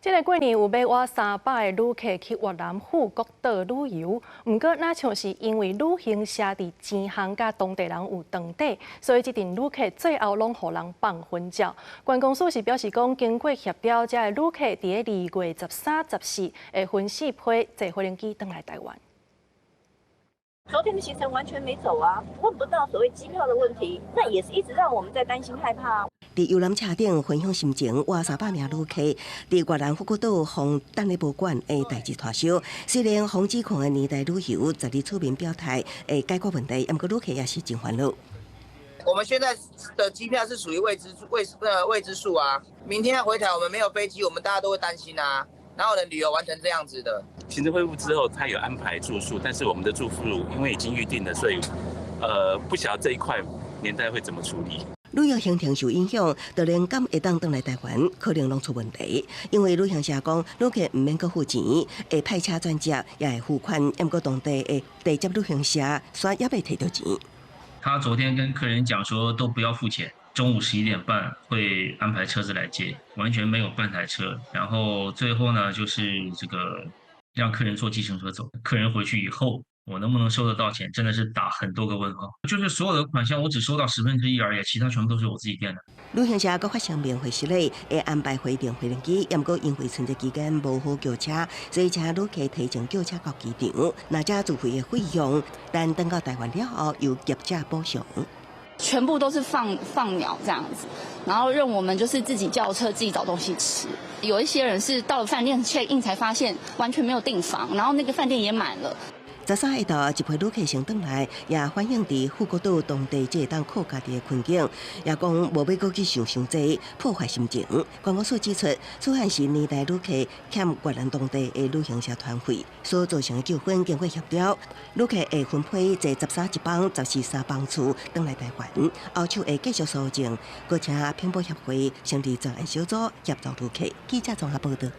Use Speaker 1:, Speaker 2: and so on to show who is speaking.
Speaker 1: 這个過年有欲倚300个旅客去越南富國島旅遊，毋過若像是因為旅行社佇錢項佮當地人有長底，所以這陣旅客最後攏予人放粉鳥。觀光署是表示講，經過協調，這个旅客佇2月13、14會分四批坐飛機轉來台灣。
Speaker 2: 昨天的行程完全沒走啊，問不到所謂機票的問題，那也是一直讓我們在擔心害怕。
Speaker 3: 佇遊覽車頂分享心情，倚300名旅客佇越南富國島予等咧無管的代誌拖燒。雖然防指控的年代旅遊12出面表態會解決問題，毋過旅客也是真煩惱。
Speaker 4: 我們現在的機票是屬於未知數啊，明天要回台，我們沒有飛機，我們大家都會擔心啊。哪有人旅遊玩成這樣子的？
Speaker 5: 行程恢復之後，他有安排住宿，但是我們的住宿因為已經預定了，所以不曉得這一塊年代會怎麼處理。
Speaker 3: 旅遊行程受影響，就連敢會當轉來台灣，可能攏出問題。因為旅行社講，旅客毋免閣付錢，會派車轉接，也會付款。毋過當地的地接旅行社，煞猶未提著錢。
Speaker 6: 他昨天跟客人講說，都不要付錢。中午11點半會安排車子來接，完全沒有半台車。然後最後呢，就是這個讓客人坐計程車走。客人回去以後，我能不能收得到錢，真的是打很多個問號。就是所有的款項，我只收到1/10而已，其他全部都是我自己墊的。
Speaker 3: 旅行社閣發聲明回釋咧，會安排回程飛機，毋過因為春節期間無好叫車，所以請旅客提前叫車到機場，若這自費的費用，等轉到台灣了後，由業者補償。
Speaker 7: 全部都是放放鳥這樣子，然後讓我們就是自己叫車，自己找東西吃。有一些人是到了飯店 check in 才發現完全沒有訂房，然後那個飯店也滿了。
Speaker 3: 13下晝一批旅客先轉來，也反映佇富國島當地這當靠家己的困境，也講無欲閣去想傷濟，破壞心情。觀光署指出，此案是年代旅客欠越南當地的旅行社團費所造成的糾紛，經過協調，旅客會分批坐13一班、14三班次轉來台灣，後續會繼續搜證，閣請品保協會成立專案小組協助旅客。記者綜合報道。